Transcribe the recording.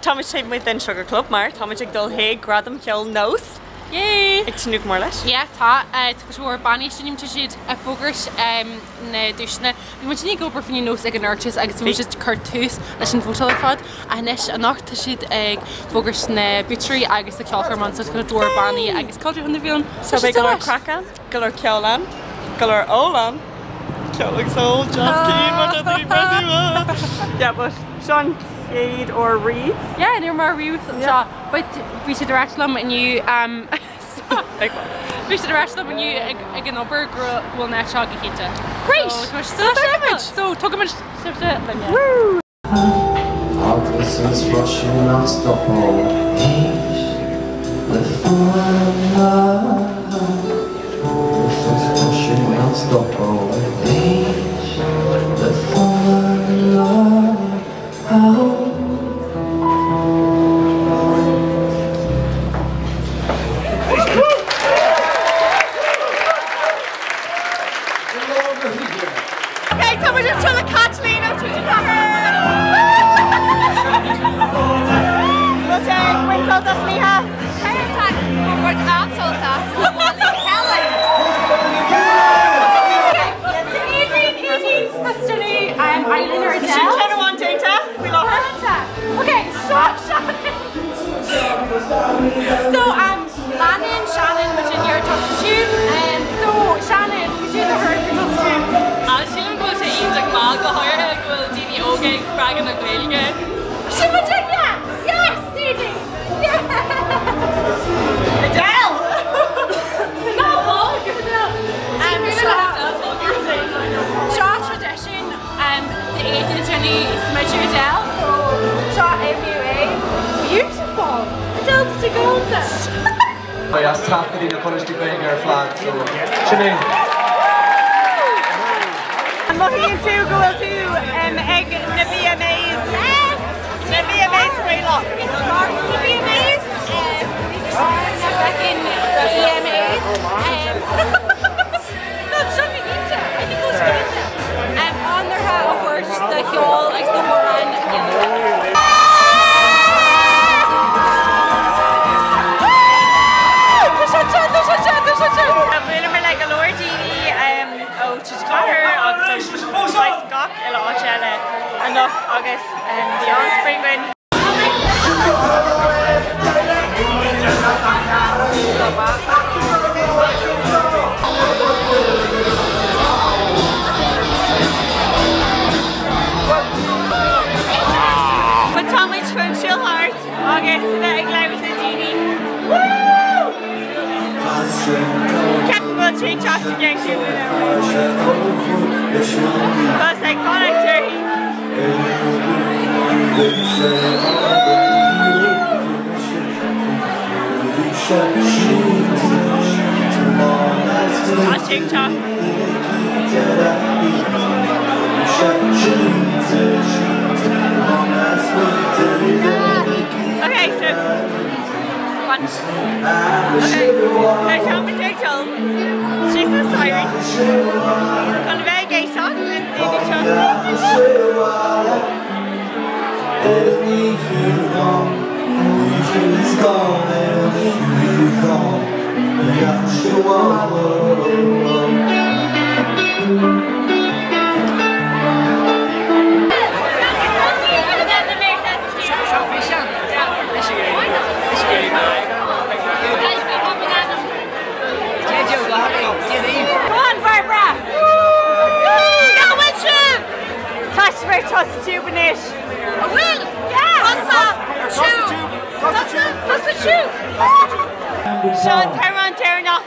Táimid taobh amuigh den Sugar Club mar táimid ag dul chuig Gradaim Cheoil Nós. Yay! Ag tnúth go mór leis. Yeah, tá. Tá cuid mhór bannaí sin tá siad ag fógairt na duaiseanna. Bhí muid ag obair faoin Nós ag an Oireachtas agus bhí muid ag cur tús leis an vótáil ar fad ach anois anocht tá siad ag fógairt na buaiteoirí agus na ceolchoirm ann so tá cuid mhór bannaí agus cultúr chun na bhfiann. So beidh go leor craic ann, go leor ceoil ann, go leor ól ann. Ceol agus ól, Jazz Keane, má tá tú ag Yeah, but seo an chéad uair riamh. Yeah, ní raibh mé riamh anseo. But bhí siad ag ráit liom inniu bhí siad ag ráit liom inniu ag an obair go bhfuil an áit seo go hiontach. Great! So feicfimid! So tugaimid sibhse linn. Woo! Agus is Russian nach stop ó théis le fuaim na Agus is Russian nach stop ó théis le fuaim na Ok, tá muid anseo le Caitlín ó TG4! Bhfuil sé ag baint sult as an oíche? Tá muid an-sult as le Molly Kelly! Adrian, Adrian, eyeliner Adele. Sin ceann amháin déanta faoi láthair. Ok, seo Shannon. So, leanann Shannon muid inniu ar Tusa Tube. So, Shannon, cad é do thuairim faoi Tusa Tube? Sílim go bhfuil sé iontach maith, go háirithe go bhfuil daoine óga ag spreagadh na Gaeilge. Sin muid inniu! Yes, Adrian! Yes! Adele! Ná bog, Adele! Seo traidisiún d'Éadain Jenny Smideadh Adele, so seo MUA. Beautiful! Adele, tá tú galánta! As teacht go dtí na coláistí Gaeilge ar fad, so sin é. An mothaíonn tú go bhfuil tú ag na VMAs? Yes! Na VMAs faoi láthair. Is fearr na VMAs. Is fearr na fucking VMAs. No, seo go hiontach. I think go bhfuil sé go hiontach. Onóir a thabhairt do cheol agus do hamhráin Ghaeilge. Bhuaileamar le go leor daoine ó TG4 agus ó saghas gach uile áit eile anocht agus bhí an-spraoi againn. But tá muid chun siúl thart agus bheith ag labhairt le daoine. Woo! Ceapaim go bhfuil sé ag teacht i gceann cúpla nóiméad. Tá ag fanacht uirthi. Tá sé ag teacht. Okay, so what? Okay, so tá muid ag dul síos na staighrí chun a bheith ag éisteacht le daoine seo. Come on Barbara! Cá bhfuil sibh? Tá sibh ar Tusa Tube anois. An bhfuil? Yeah! Tusa Tube! Tusa Tusa Tube! Seo an t-amhrán deireanach.